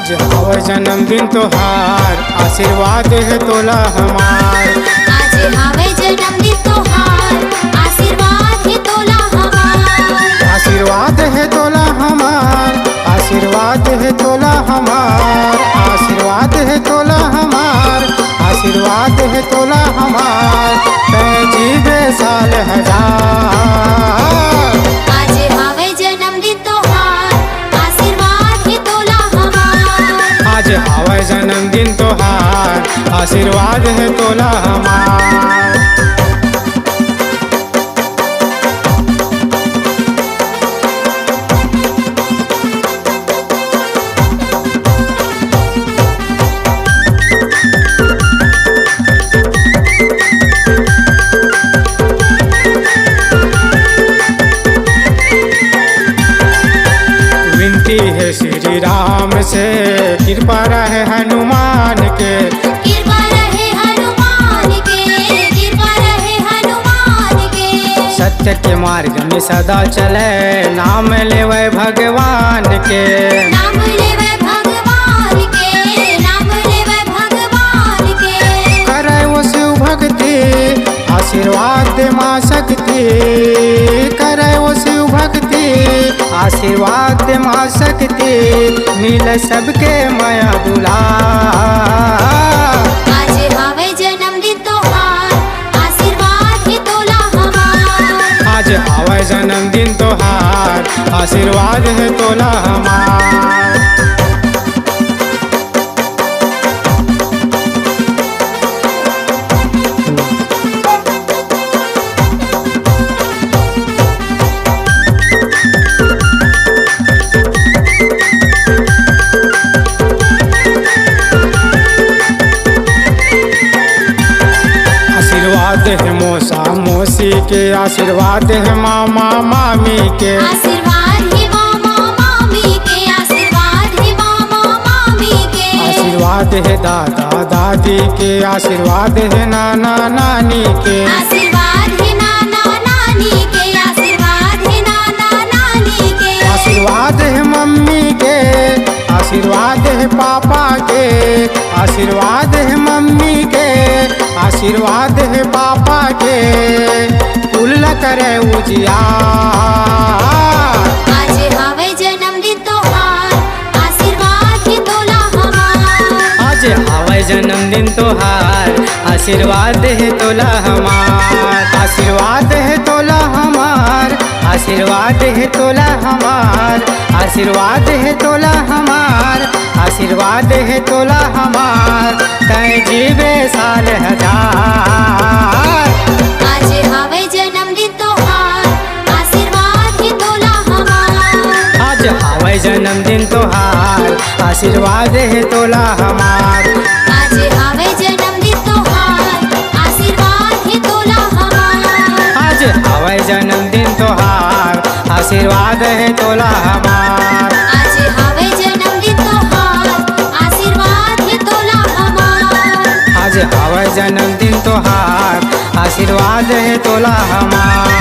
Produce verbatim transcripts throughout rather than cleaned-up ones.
आज हवय जन्मदिन तोहार, आशीर्वाद हे तोला हमार। आज हवय जन्मदिन तोहार, आशीर्वाद हे तोला हमार। आशीर्वाद हे तोला हमार, आशीर्वाद हे तोला हमार, आशीर्वाद हे तोला हमार, आशीर्वाद हे तोला हमार, तैं जीबे साल हजार। आज हवय जन्मदिन तोहार, आशीर्वाद हे तोला हमार। आज हवय जन्मदिन तोहार, आशीर्वाद हे तोला हमार। विनती हे श्री राम से, कृपा रहे हनुमान के। कृपा रहे हनुमान के, कृपा रहे हनुमान के। सत्य के मार्ग में सदा चले, नाम लेवे भगवान के। नाम लेवे भगवान के, नाम लेवे भगवान के। करे वो शिव भक्ति, आशीर्वाद दे माँ शक्ति। करे वो शिव भक्ति, आशीर्वाद दे माँ शक्ति। मिले सबके मया दुलार। आज हवे जन्मदिन तोहार, आशीर्वाद हे तोला हमार। आज हवय जन्मदिन तोहार, आशीर्वाद हे तोला हमार। आशीर्वाद हे मौसा मौसी के, आशीर्वाद हे मामा मामी के। आशीर्वाद हे मामा मामी के, आशीर्वाद हे मामा मामी के। आशीर्वाद हे दादा दादी के, आशीर्वाद हे नाना नानी के। आशीर्वाद हे नाना नानी के, आशीर्वाद हे नाना नानी के। आशीर्वाद हे मम्मी के, आशीर्वाद हे पापा के। आशीर्वाद हे मम्मी के, आशीर्वाद हे पापा के। कुल करे उजियार। आज हवे जन्मदिन तोहार, आशीर्वाद हे तोला हमार। आज हवय जन्मदिन तोहार, आशीर्वाद हे तोला हमार। आशीर्वाद हे तोला हमार, आशीर्वाद हे तोला हमार, आशीर्वाद हे तोला हमार, आशीर्वाद हे तोला हमार, तैं जीबे साल हजार। आज हवे जन्मदिन तोहार, आशीर्वाद हे तोला हमार। आज हवय जन्मदिन तोहार, आशीर्वाद हे तोला हमार। आज हवे जन्मदिन तोहार, आशीर्वाद हे तोला हमार। आज हवय जन्मदिन तोहार, आशीर्वाद हे तोला हमार। आज हवे जन्मदिन तोहार, आशीर्वाद हे तोला हमार। आज हवय जन्मदिन तोहार, आशीर्वाद हे तोला हमार।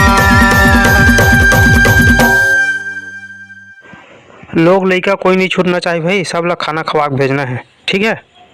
लोग लइका कोई नहीं छूटना चाहिए भाई, सब ला खाना खवा के भेजना है, ठीक है?